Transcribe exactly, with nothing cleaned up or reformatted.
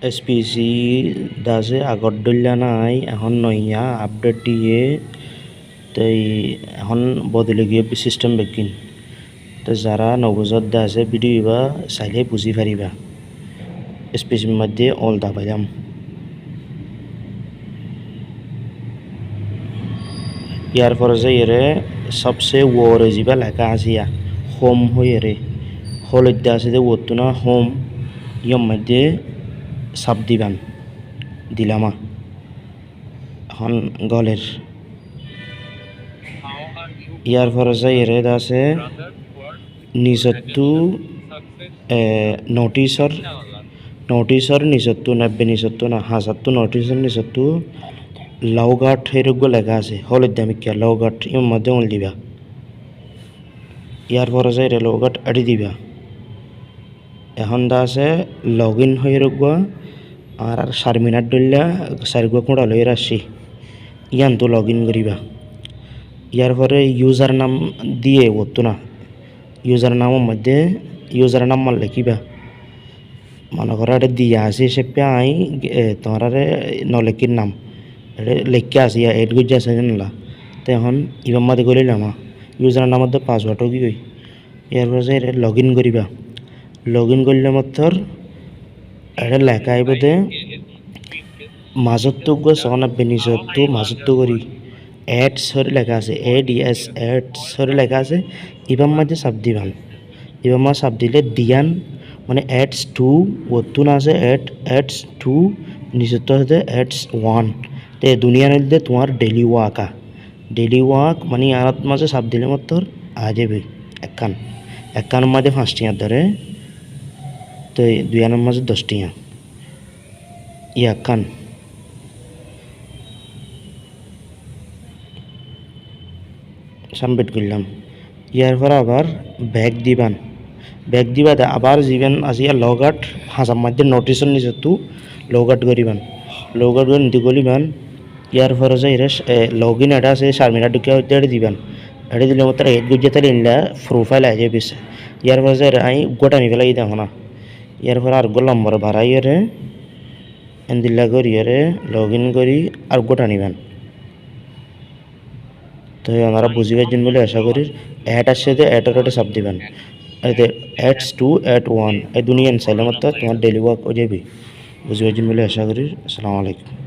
S P C de asé agor dóilla nái, ehón noya update diyé, toi ehón bodoli giyé system beggín. Toi zará nobuzódde asé video ibá sailé buzí faribá. S P C r maidde ol dabailám. Yar fore zaiyeré sobse uore zibá leká asé yá, home hoiyeré, holoidda asé dé uottú na home, yór maidde sap diban, diláma. Ehón golér. Yar fore zaiyeré dé asé nisottú, e, notisor, notisor nisottú, nebbe nisottú na, hasattú notisor nisottú logout hoiyeré eggúa leká asé, holoidda mikká logout, yór maidde ul diba. Yar fore zaiyeré logout eçé diba. Ehón dé asé login hoiyeré eggúa, añárar sar minit dóilla sar eggúa kúñça loiyeré así. Yíantu login goríba. Yar fore username diyé uottú na. Username or maidde username or lekíba. Mone goró eçé diya asé, céppe añí, e, tuáñráre no lekír nam. Eçé lekká asé, yá add goijjá asé zenolla. Te ehón ibár maidde goliláma. Username or dé password ógiyoi. Yar fore zaiyeré login goríba. Login goillé mottor eçé leká aibó dé mazóttu eggúa só nebbe nisottú mazóttu gorí ads hoiyeré leká asé, A D S, ads hoiyeré leká asé, ibár maidde sap diban. Ibár maidde sap dilé diyan, mane ads two, uottú na asé ads, ads two, nisottú asé dé ads one. Te duniyan óilde tuáñr daily work a. Daily work mani yíanor maze sap dile mottor aái zaibo ekkán. Ekkánor maze fañs tiañ dóre, toi duiyánor maze doc tiañ. Yá ekkán. Submit goillám. Yar fore abar back diban. Back diba de abar ziban asé yá logout, hañsar maze notisor nisottú logout goriban. Logout gori nidi goliban. Yar fore zaiyeré, e, login eçé asé, sar minit dókkiya óite eçé diban. Eçé dile mottor add goijjé táile endilla profile aái zaibo. Yar fore zaiyeré añí eggúa tani félai dé ehón. Yar fore areggúa lombor baraiyeré endilla goriyeré login gori areggúa taniban. Toi onora buzi faijjón buli acá gorir. Add aiccé dé add or uore sap diban. Ei de ads two, ads one, ei duniyan saile mottor tuáñr daily work ói zaibo. Buzi faijjón buli acá gorir. Assalamu alaikum.